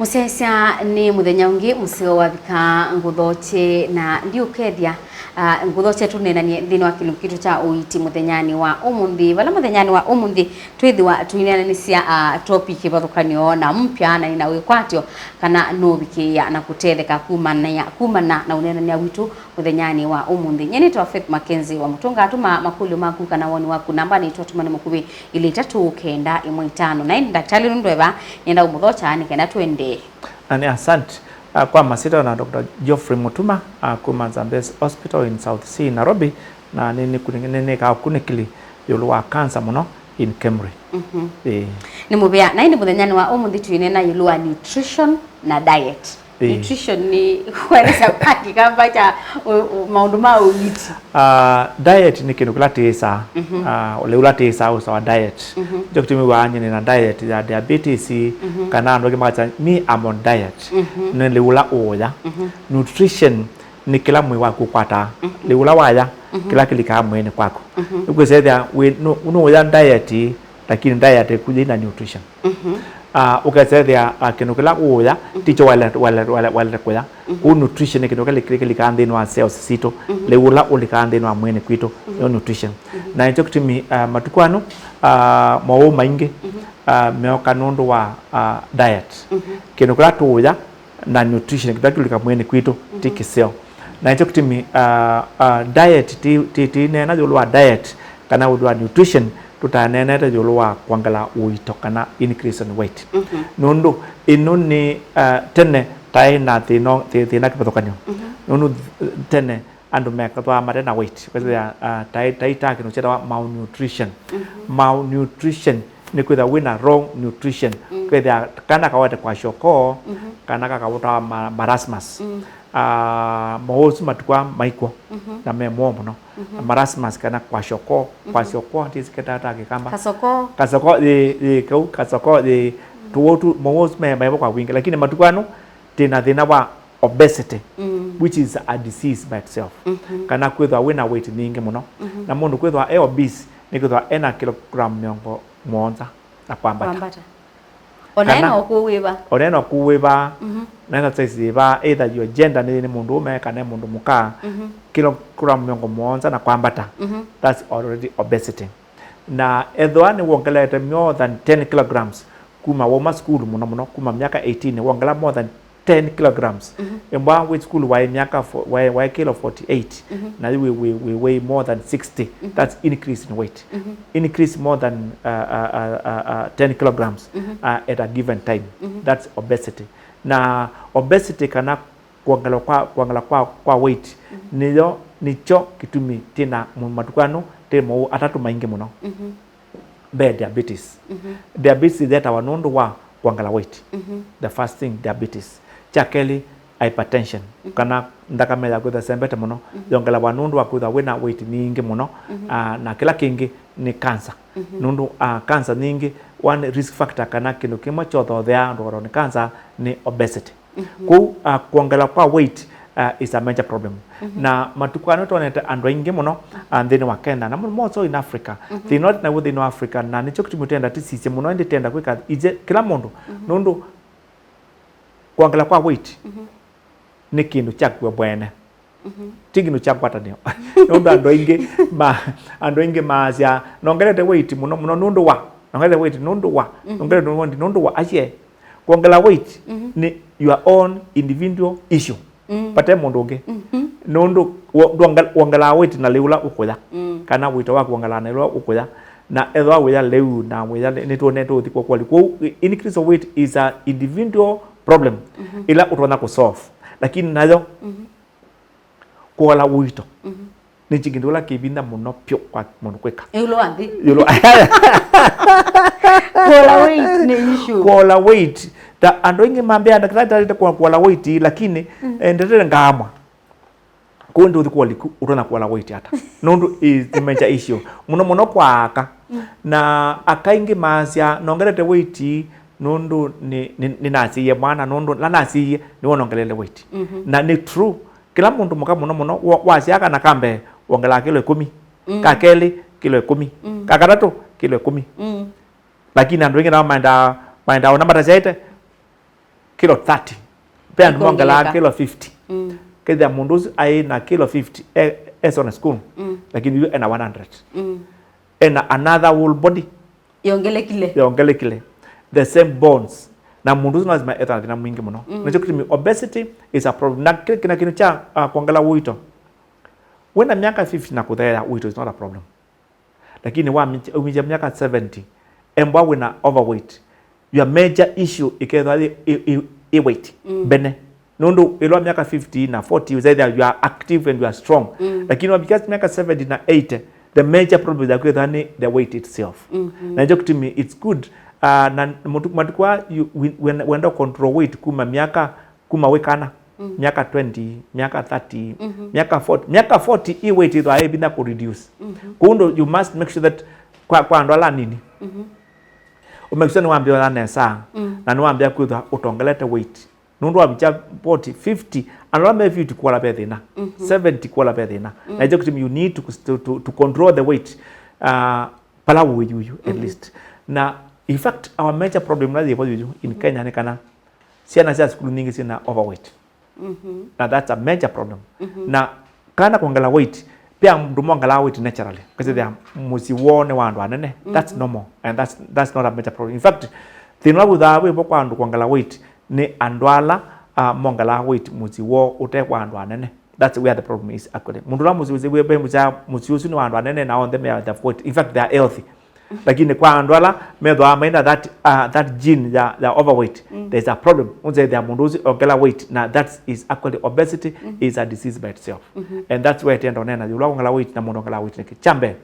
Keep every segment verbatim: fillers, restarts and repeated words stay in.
Mũsyaĩĩsya, nĩ mũthenya ũngĩ mũseo wavika ngũthokye na ndiũkethya, ah, ngũthokye tũneenanie nthĩnĩ wa kĩlungu kitũ kya ũiiti mũthenyanĩ wa ũmũnthĩ. Vala mũthenyanĩ wa ũmũnthĩ twĩthĩwa tũineenanĩsya, ah, topic ĩvathũkanĩo na mpya na ina wĩkwatyo kana nũvikĩĩa na kũtetheka kumana, kumana na ũneenany'a witũ mũthenyanĩ wa ũmũnthĩ. Nyie nĩtawa Faith Mackenzie wa Mũtũnga. Tũma makũlyo maku kana woni waku nambanĩ itũ, tũmane mũkuvĩ ilĩ itatũ kenda ĩmwe itano. Na ĩndĩ ndakĩtalĩ nũndũ eva, nĩenda ũmũthokya nĩ kenda tũendee. Na nĩ asante, ah, kwa masita na Doctor Geoffrey Mutuma, ah, kuma Zambezi Hospital in South C Nairobi, na nĩ, nĩ, nĩ, nĩnĩkaa ũkunĩkĩli ĩũlũ wa cancer mũno in Kemri. Mhm. Ĩĩ. Nĩ mũvea, na ĩndĩ mũthenyanĩ wa ũmũnthĩ twĩneena ĩũlũ wa nutrition na diet. Ĩĩ. Nutrition nĩ kũelesya kwa Kĩkamba kya ũ-, ũ-, maũndũ ma ũiiti. Ah, diet nĩ kĩndũ kĩla tĩĩsaa. Mhm. Ah, ũlei ũla tĩĩsaa wĩtawa diet. Mhm. Nĩkyo kĩtumi wĩw'aa nyie nĩ na diet ya diabetes, mhm, kana andũ angĩ makasya, "Me, I'm on diet." Mhm. Nĩ lĩu ũla ũũya. Mhm. Nutrition nĩ kĩla mwĩĩ waku ũkwataa. Mhm. Lĩu ũla waya, mhm, kĩla kĩlikaa mwĩĩnĩ kwaku. Mhm. Nĩkwĩsethĩa wĩ, nũ-, nũũya diet, lakini diet ĩku yĩna nutrition. Mhm. Ah, ũkesethĩa, ah, kĩndũ kĩla ũũya, mhm, tikyo waĩle, waĩle, waĩle, waĩle kũya. Mhm. Kwoou nutrition nĩ kĩndũ kĩla kĩlikaa nthĩnĩ wa cells sitũ, mhm, lĩu ũla ũlikaa nthĩnĩ wa mwĩĩnĩ kwitũ, mhm, nĩyo nutrition. Mhm. Na nĩkyo kĩtumi, ah, matukũ aa, ah, mowau maingĩ, mhm, ah, meoka nũndũ wa, ah, diet. Mhm. Kĩndũ kĩla tũũya na nutrition, kĩla kĩlika mwĩĩnĩ kwitũ, ti, mhm, kĩseo. Na nĩkyo kĩtumi, ah, ah, diet, ti, ti, tũineena ĩũlũ wa diet kana ĩũlũ wa nutrition, tũtaneenete ĩũlũ wa kwongela ũito kana increase in weight. Mhm. Nũndũ ĩno nĩ, ah, tene taĩ na thĩna, thĩ-, thĩna kĩvathũkany'o. Mhm. Nũndũ th-, tene andũ mekethwa mate na weight. Kwĩthĩa, ah, taĩ, taĩ ta kĩndũ kyetawa malnutrition. Mhm. Malnutrition nĩ kwĩthĩa wĩna wrong nutrition. Mm. Kwĩthĩa kana kawete kwasya ũkoo, mhm, kana kakawetawa ma-, marasmus. Mm. Ah, mowau asu matukũ aa maikw'o, mhm, na me mowau mũno. Mhm. Marasmus kana kwasya ũkoo, mhm, kwasya ũkoo, ndĩsĩ ketawa ta Kĩkamba. Kasoko. Kasoko, ĩĩ, ĩĩ, kau, kasoko, ĩĩ, mm, tũwau tu, mowau asu me, me vo kwa wingĩ. Lakini matukũ aa twĩ na thĩna wa obesity, mm, which is a disease by itself. Mhm. Kana kwĩthwa wĩna weight nyingĩ mũno. Mhm. Na mũndũ kwĩthwa e obese, nĩ kwĩthwa ena kilogram mĩongo mũonza na kwambata. Kwambata. Ona kana ena ũkũũ wĩva? Ona ena ũkũũ wĩva, mhm, na ena size yĩva, either your gender nĩ, nĩ mũndũũme kana e mũndũ mũka, mhm, kilogram mĩongo mũonza na kwambata, mhm, that's already obesity. Na ethĩwa nĩwongelete more than ten kilograms kuma wauma sukulu, mũno mũno kuma myaka eighteen, wongela more than ten kilograms. Mhm. Ĩmwe wĩ sukulu waĩ myaka fo-, waĩ, waĩ kilo forty-eight, mhm, na yu wĩ, wĩ, wĩ weigh more than sixty. Mhm. That's increase in weight. Mhm. Increase more than, uh, uh, uh, uh, uh, ten kilograms, mhm, uh, at a given time. Mhm. That's obesity. Na obesity kana kwongela kwa, kwongela kwa, kwa weight, mhm, nĩyo, nĩkyo kĩtumi twĩ na mu-, matukũ aa twĩ mowau atatũ maingĩ mũno. Mhm. Mbee, diabetes. Mhm. Diabetes yĩthetawa nũndũ wa kwongela weight. Mhm. The first thing, diabetes. Kya kelĩ, hypertension, mhm, kana nthakame yaku ĩthesembete mũno, mhm, yongelawa nũndũ wa kwĩthwa wĩna weight nyingĩ mũno. Mhm. Ah, na kĩla kĩngĩ nĩ cancer. Mhm. Nũndũ, ah, cancer nyingĩ, one risk factor kana kĩndũ kĩmwe kyothotheaa ndũkarwe nĩ cancer nĩ obesity. Mhm. Kwoou, ah, kwongela kwa weight, ah, is a major problem. Mhm. Na matukũ aa nĩtwonete andũ aingĩ mũno, ah, nthĩnĩ wa Kenya, na mũno more so in Africa. Mhm. Thĩna ũla twĩ naw'o nthĩnĩ wa Africa, na nĩkyo kĩtumi tũtenda tũsisye mũno, ĩndĩ tũtenda kwĩka ithyĩ kĩla mũndũ, mhm, nũndũ kwongela kwa weight, mhm, nĩ kĩndũ kyaku we mwene. Mhm. Ti kĩndũ kya ngwatanĩo. Nũndũ andũ aingĩ ma-, andũ aingĩ maasya, "Nongelete weight mũno mũno nũndũ wa, nongelete weight nũndũ wa, mhm, nongelete weight nũndũ wa." Acie, kwongela weight, mhm, nĩ your own individual issue. Mm. Vate mũndũ ũngĩ. Mhm. Nũndũ wo-, ndwonge-, wongelaa weight na lĩu ũla ũkũya. Mm. Kana ũito waku wongelaa na lĩu ũla ũkũya. Na ethĩwa wĩya lĩu na wĩya lĩ-, nĩtwonete ũthi kwa kweli. Kwoou, i-, increase of weight is a individual problem, mhm, ĩla ũtonya kũsolve. Lakini nayo, mhm, kũola ũito, mhm, nĩ kĩndũ kĩla kĩvinda mũno vyũ kwa mũndũ kwĩka. Ĩũlũ wa nthĩ. Ĩũlũ. Kũola weight nĩ issue. Kũola weight. Ta andũ aingĩ mambĩa, "Ndakĩtalĩ, ndĩtalĩte kũola weight, lakini, mm, eh, ndetete ngaamwa." Kũu ndũthi kũola iku, ũtonya kũola weight ata? Nũndũ is the major issue. Mũno mũno kwa aka. Mm. Na aka aingĩ maasya, "Nongelete weight nũndũ nĩ, nĩ, nĩnasyaie mwana, nũndũ la nasyaie nĩw'o nongelele weight." Mhm. Na nĩ true. Kĩla mũndũ mũka mũno mũno, wa-, wasyaa kana ka mbee, wongelaa kilo ĩkũmi. Mm. Ka kelĩ, kilo ĩkũmi. Mm. Ka katatũ, kilo ĩkũmi. Mm. Lakini andũ aingĩ nao maendaa, maendaa ona matasyaĩte. kilo thirty. Pe andũ mongelaa kilo fifty. Mm. Kethĩa mũndũ ũsu aĩ na kilo fifty, e, e sona school, mm, lakini yu ena one hundred. Mm. Ena another whole body. Yongelekile. Yongelekile. The same bones. Na mũndũ ũsu lazima ethwa na thĩna mwingĩ mũno. Mm. Nĩkyo kĩtumi obesity is a problem. Na kĩ-, kĩna kĩndũ kya, uh, kwongela ũito. Wĩna myaka fifty na kũtheea, ũito is not a problem. Lakini wamĩkya, umĩkya myaka seventy, embwa wĩna overweight, your major issue ĩkethwa ĩ, ĩ, ĩ, ĩ weight, mm, mbene. Nũndũ ĩla wa myaka fifty na forty, ũzaĩthĩa you are active and you are strong. Mm. Lakini wamĩkya myaka seventy na eighty, the major problem yaku ĩthwa nĩ the weight itself. Mm-hmm. Na nĩkyo kĩtumi it's good, uh, na mũtu-, matukũ aa, you, we-, wenda control weight kuma myaka, kuma wĩ kana. Mm. Myaka twenty, myaka thirty, mhm, myaka forty. Myaka forty, ĩ weight ĩthwa ĩ vinya kũ reduce. Mhm. Kwoou you must make sure that kwa, kwa andũ ala anini, mhm, ũmake sure nĩwambĩa ũya nesa, mm, na nĩwambĩa kwĩthwa ũtongelete weight. Nũndũ wavikya forty, fifty, andũ ala me fifty kũola ve thĩna, mhm, seventy kũola ve thĩna. Mm. Na nĩkyo kĩtumi you need to, to, to, to control the weight, uh, pala wĩ yuyu, at, mhm, least. Na in fact, our major problem ĩla yĩvo yuyu in, mhm, Kenya nĩ kana syana sya sukulu nyingĩ syĩna overweight. Mhm. Na that's a major problem. Mhm. Na kana kwongela weight, pia andũ mongelaa weight naturally. Ũkasĩthĩa mũsyĩ woo nĩ wa andũ anene. That's, mhm, normal. And that's, that's not a major problem. In fact, thĩna ũla wĩthaa wĩvo kwa andũ kwongela weight nĩ andũ ala, uh, mongelaa weight mũsyĩ woo ũte wa andũ anene. That's where the problem is actually. Mũndũ ũla mũsyĩ, mũsyĩ, mũsyĩ, mũsyĩ ũsu nĩ wa andũ anene na onthe me at the weight. In fact, they are healthy. Lakini kwa andũ ala methwa maina that, uh, that gene ya, ya overweight, mm, there's a problem. Ũnzethĩa mũndũ ũsu ongela weight, na that is actually obesity, mm, is a disease by itself. Mm-hmm. And that's where tenda ũnena yũla ongela weight na mũndũ ongela weight nĩkĩ. Kya mbee,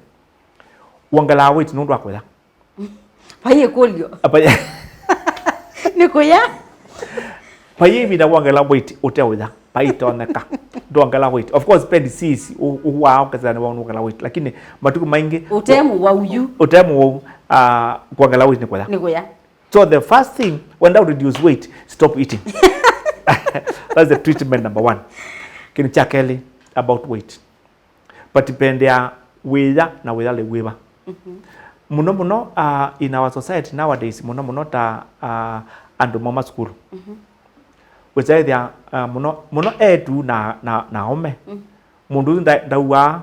wongela weight nũndũ wa kũya. Vai ĩkũlyo. Apa- Nĩ kũya. Vai ĩvinda wongela weight ũteũya. Vai ĩtoneka. Ndwongela weight. Of course, pe disease, ũ-, ũwaa ũkethĩa nĩ wongela weight. Lakini matukũ maingĩ ũte mũwau yu. Ũte mũwau, uh, kwongela weight nĩ kũya. Nĩ kũya. So the first thing, wenda reduce weight, stop eating. That's the treatment number one. Kĩndũ kya kelĩ about weight. But pendea wĩa na wĩa lĩu wĩva. Mhm. Mũno mũno, uh, in our society nowadays, mũno mũno ta, uh, andũ mauma sukulu. Mhm. Wĩsaĩthya, uh, mũno mũno etu na, na, na aũme. Mhm. Mũndũ ũsu nda-, ndauaa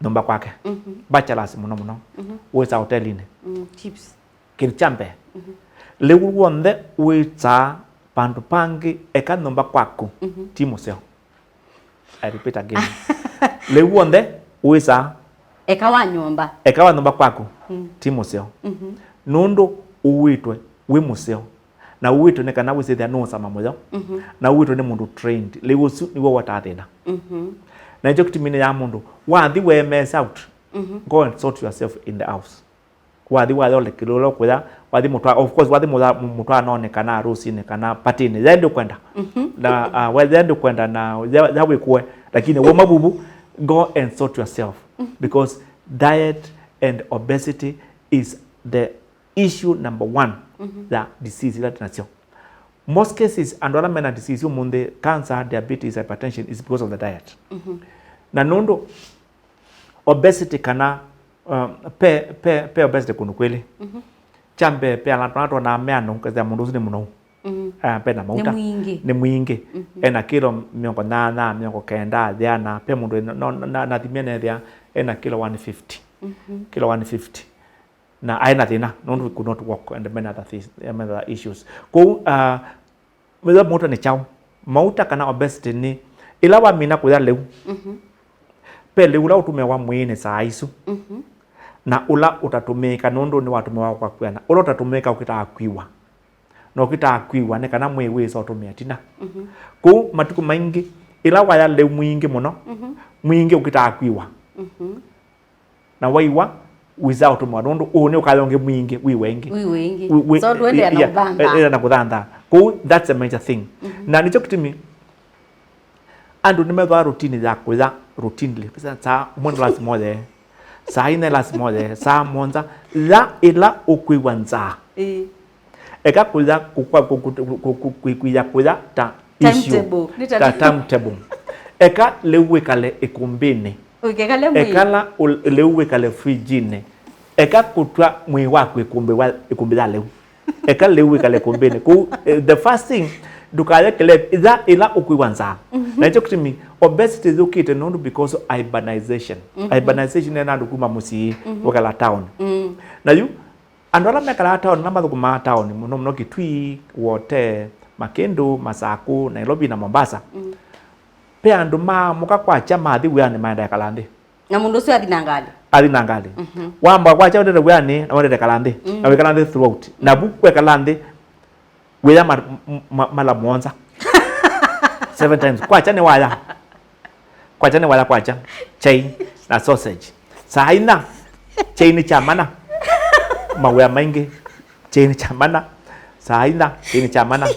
nyũmba kwake. Mhm. Bachelors mũno mũno. Mhm. Wĩsa hotelinĩ. Mm, chips. Kĩndũ kya mbee. Mhm. Lĩu w'onthe wĩsaa vandũ vangĩ, eka nyũmba kwaku, mhm, ti mũseo. I repeat again. Lĩu w'onthe wĩsaa. Eka wa nyũmba. Eka wa nyũmba kwaku, mm, ti mũseo. Mhm. Nũndũ ũwĩtwe wĩ mũseo. Na ũwĩtwe nĩ kana wĩsĩthĩa nũũsama mũyo. Mhm. Na ũwĩtwe nĩ mũndũ trained. Lĩu ũsu nĩw'o wataa thĩna. Mhm. Na nĩkyo kĩtumi nĩyaa mũndũ, wathi we mess out, mhm, go and sort yourself in the house. Wathi waya ũlekile ũla ũkũya, wathi mũtwa-, of course, wathi mũya-, mũ-, mũtwaanonĩ kana harusinĩ kana patinĩ, ya ndũkwenda. Mhm. Na, uh, we, ya ndũkwenda na ya, ya wĩkũe, lakini we mavuvu, go and sort yourself. Mhm. Because diet and obesity is the issue number one, mhm, ya disease ila twĩ nasyo. Most cases, andũ ala mena disease ũmũnthĩ, cancer, diabetes, hypertension, is because of the diet. Mhm. Na nũndũ obesity kana, um, pe, pe, pe obesity kũndũ kwĩlĩ. Mhm. Kya mbee, pe ala twana twonaa me anũu, ũkethĩa mũndũ ũsu nĩ mũnou. Mhm. Ah, pe na mauta. Nĩ mwingĩ. Nĩ mwingĩ. Mhm. Ena kilo mĩongo nyanya, mĩongo kenda, yĩana. Pe mũndũ ena, no, na, nathimie nethĩa ena kilo one fifty. Mhm. Kilo one fifty. Na aĩ na thĩna, nũndũ he could not walk and many other things, many other issues. Kwoou, ah, mĩtha mauta nĩ kyaũ? Mauta kana obesity nĩ ĩla wamina kũya lĩu. Mhm. Pe lĩu ũla ũtũmĩawa mwĩĩnĩ saa isu, mhm, na ũla ũtatũmĩĩka nũndũ nĩwatũmĩawa kwa kwĩana. Ũla ũtatũmĩĩka ũkĩtaa kwĩw'a. Na ũkĩtaa kwĩw'a nĩ kana mwĩĩ wĩsa ũtũmĩa tina. Mhm. Kwoou matukũ maingĩ, ĩla waya lĩu mwingĩ mũno, mhm, mwingĩ ũkĩtaa kwĩw'a. Mhm. Na waiwa, wĩsa ũtũmĩwa, nũndũ ũũ nĩ ũkaya ũngĩ mwingĩ, wĩw'e ĩngĩ. Wĩw'e ĩngĩ. Wĩ-, wĩ-, so, tũendeea na, yeah, kũthanthaa. Enda na kũthanthaa. Kwoou, that's a major thing. Mhm. Na nĩkyo kĩtumi andũ nĩmethwaa routine ya kũya routinely. Saa ũmwe nĩ lazima ũye. Saa ine lazima ũye. Saa mũonza. Ya ĩla ũkwĩw'a nzaa. Ĩĩ. Eka kũya, kũkwa-, kũ-, kũ-, kũ-, kũ-, kũ-, kũya kũya ta issue. Timetable. Nĩ ta ta timetable. Eka lĩu wĩkale ĩkũmbĩnĩ. Ũikekale mwĩĩ. Ekala ũ-, lĩu wĩkale fridge-inĩ. Eka kũtw'a mwĩĩ waku ĩkũmbĩ wa, ĩkũmbĩ ya lĩu. Eka lĩu wĩkale kũmbĩnĩ. Kũu, eh, the first thing, ndũkaye kĩlevi, ĩla, ĩla ũkwĩw'a nzaa. Na nĩkyo kĩtumi obesity yũkĩte nũndũ because of urbanization. Urbanization nĩ andũ kuma mũsyĩ, wĩkala town. Na yu, andũ ala mekalaa town, ala mathũkũmaa town, mũno mũno Kitui, Wote, Makĩndũ, Masakũ, Nairobi na Mombasa, ve andũ maamũka kwakya mathi wĩanĩ maenda ĩkala nthĩ. Na mũndũ ũcio athi na ngalĩ. Athi na ngalĩ. Wamba kwakya wendete wĩanĩ, na wendete kala nthĩ. Na wĩkala nthĩ throughout. Na vu wekala nthĩ, wĩya ma-, ma-, mala mũonza. Seven times. Kwakya nĩ waya. Kwakya nĩ waya kwakya. Chai na sausage. Saa inya, chai nĩ kya mana. Mawĩa maingĩ. Chai nĩ kya mana. Saa inya, chai nĩ kya mana.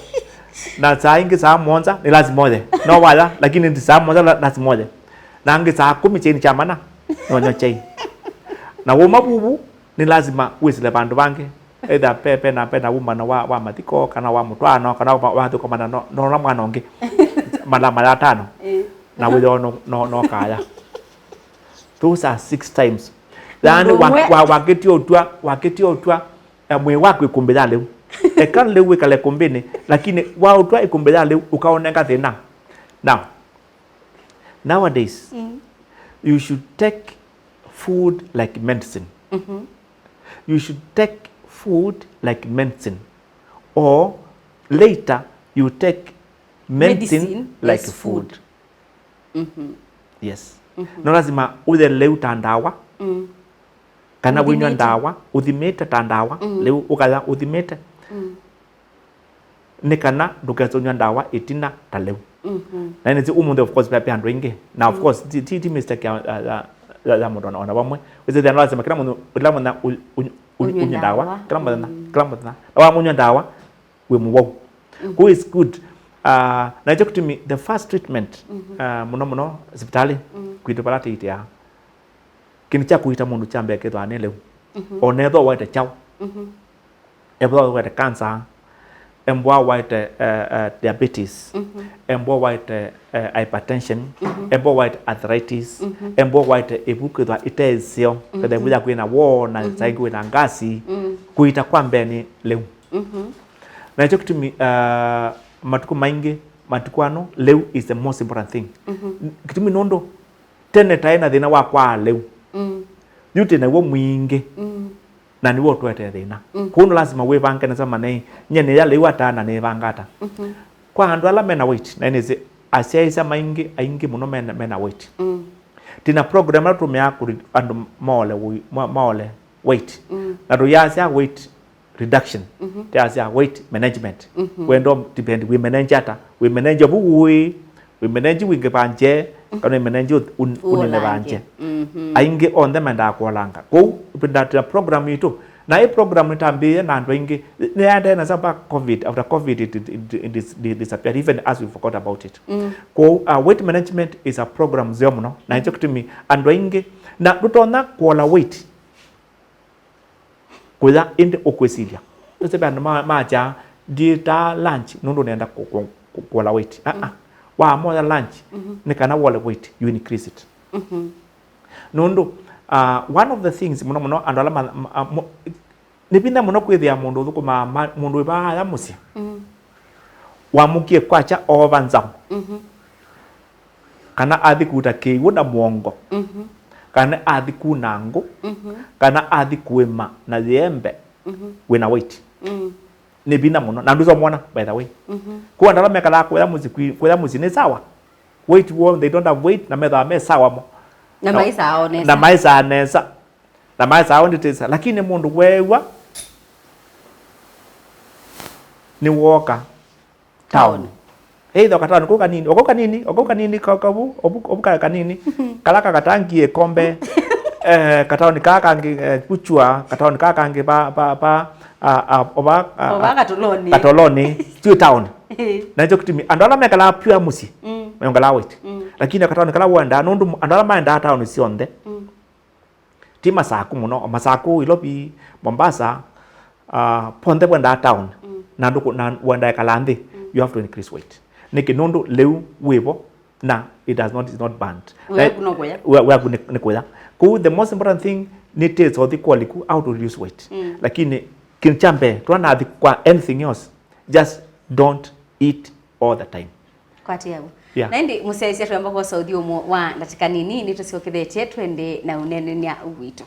Na saa ingĩ saa mũonza, nĩ lazima ũye. No waya, lakini ndi saa mũonza la-, lazima ũye. Na angĩ saa kũmi, chai nĩ kya mana, nonywa chai. Na woma vuvu, nĩ lazima wĩsĩle vandũ vangĩ. Either pe, pe na, pe na umano wa, wa mathiko, kana wa mũtwaano, kana wa, wa thũkũmana no, no, na mwana ũngĩ. Mala, mala atano. Na wĩyo no, no, no kaya. Those are six times. Yaani, wa, wa, wakĩtie ũtwa, wakĩtie ũtwa, eh, mwĩĩ waku ĩkũmbĩ ya lĩu. Eka lĩu wĩkale ĩkũmbĩnĩ, lakini waũtwa ĩkũmbĩ ya lĩu, ũkaũnenga thĩna. Now, nowadays, you should take food like medicine. You should take food like medicine. Or later, you take medicine like food. Yes. No lazima ũye lĩu ta ndawa. Kana wĩnywa ndawa, ũthimĩte ta ndawa, lĩu ũkaya ũthimĩte. Nĩ kana ndũkese ũnywa ndawa ĩtina ta lĩu. Na nĩsĩ ũmũnthĩ, of course, ve, ve andũ aingĩ. Na of course, ti, ti, ti mistake ya, ya, ya, ya, ya mũndũ ona, ona vamwe. Wĩsĩthĩa no lazima kĩla mũndũ, kĩla mũthenya ũ-, ũ-, ũ-, ũnywe ndawa. Kĩla mũthenya, kĩla mũthenya. Na wamũnywa ndawa, wĩ mũwau. Kũu is good. Ah, na nĩkyo kĩtumi the first treatment, ah, mũno mũno sipitalĩ, kwitũ vala tĩitĩaa. Kĩndũ kya kũita mũndũ kya mbee kĩthwaa nĩ lĩu. O na ethĩwa waĩte kyaũ. Ethĩwa waĩte cancer, embwa waĩte, eh, eh, diabetes, embwa waĩte, eh, hypertension, embwa waĩte arthritis, embwa waĩte ĩvu kĩthwa ĩte ĩseo, kĩthwa ĩvu yaku ĩna woo na saa ingĩ wĩna ngasi, kũita kwa mbee nĩ lĩu. Na nĩkyo kĩtumi, uh, matukũ maingĩ, matukũ ano, lĩu is the most important thing. Kĩtumi nũndũ tene taĩ na thĩna wa kwaa lĩu. Yu twĩ naw'o mwingĩ. Na nĩw'o ũtũetee thĩna. Kwoou nĩ lazima wĩvange nesa manei, nyie nĩya lĩu ata na nĩĩvanga ata? Kwa andũ ala mena weight, na nĩsĩ asyaĩĩsya maingĩ, aingĩ mũno mena, mena weight. Twĩna program ĩla tũtũmĩaa kũ-, andũ maole wĩ-, ma-, maole weight. Na tũyasya weight reduction. Tũyasya weight management. Wendo depend wĩ manage ata? Wĩ manage vu ũĩ, wĩ manage wingĩvangye, kana wĩ manage ũth-, un-, ũnenevangye. Aingĩ onthe mendaa kũolanga. Kwoou, twĩna program itũ. Na ĩ program nĩtambĩĩe na andũ aingĩ, nĩyaendee nesa mpaka covid, after covid it, it, it, it dis-, di-, disappeared, even as we forgot about it. Kwoou, uh, weight management is a program nzeo mũno, na nĩkyo kĩtumi andũ aingĩ, na ndũtonya kũola weight kũya ĩndĩ ũkwĩsilya. Nĩsĩ ve andũ ma-, makyaa, "Ndiĩtaa lunch nũndũ nĩenda kũ-, kũ-, kũ-, kũola weight." Aa, wamoya lunch, nĩ kana wole weight, you increase it. Nũndũ, uh, one of the things mũno mũno andũ ala ma-, ma-, mo-, nĩ vinya mũno kwĩthĩa mũndũ ũthũkũmaa ma-, mũndũ wĩ vaaya mũsyĩ. Wamũkie kwakya oova nzaũ. Kana athi kuta kĩw'ũ na mũongo. Kana athi kuna ngũ. Kana athi kũĩma na yĩembe. Wĩna weight. Nĩ vinya mũno. Na ndũsomwona, by the way. Kwa andũ ala mekalaa kũya mũsyĩ, kwi-, kũya mũsyĩ nĩ sawa. Weight woo, they don't have weight, na methaa me sawa mo. Na maisaa o nesa. Na maisaa nesa. Na maisaa o nditĩsa. Lakini mũndũ weew'a nĩwooka town. Either kataoni kau kanini, o kau kanini, o kau kanini, ka-, kavu, ovu, ovu ka-, kanini, kala kakatangie kombe, eh, kataoni kaa kangĩ, eh, kuchua, kataoni kaa kangĩ pa, pa, pa, a, a, ova, a, ova a, katoloni. Katoloni, sio town. Na nĩkyo kĩtumi, andũ ala mekalaa pure mũsyĩ, mayongelaa weight. Lakini kataoni kala wendaa, nũndũ andũ ala maendaa town syonthe, ti Masaku mũno, o Masaku, Ilovi, Mombasa, ah, ponthe wendaa town, na ndũkũ-, na wendaa ĩkala nthĩ, you have to increase weight. Nĩkĩ? Nũndũ lĩu wĩvo, na it does not, it's not burned. Wĩaku no kũya. Wĩ-, wĩaku nĩ, nĩ kũya. Kũu, the most important thing nĩ taste ũthi kwa liku, how to reduce weight. Lakini Kĩndũ kya mbee, twanaathi kwa anything else, just don't eat all the time. Kwatĩĩa w'o. Yeah. Na ĩndĩ mũsyaĩĩsya twamba kwosa ũthyũmũo wa ndatĩka nini, nĩtũsyokethetye twende na ũneenany'a witũ.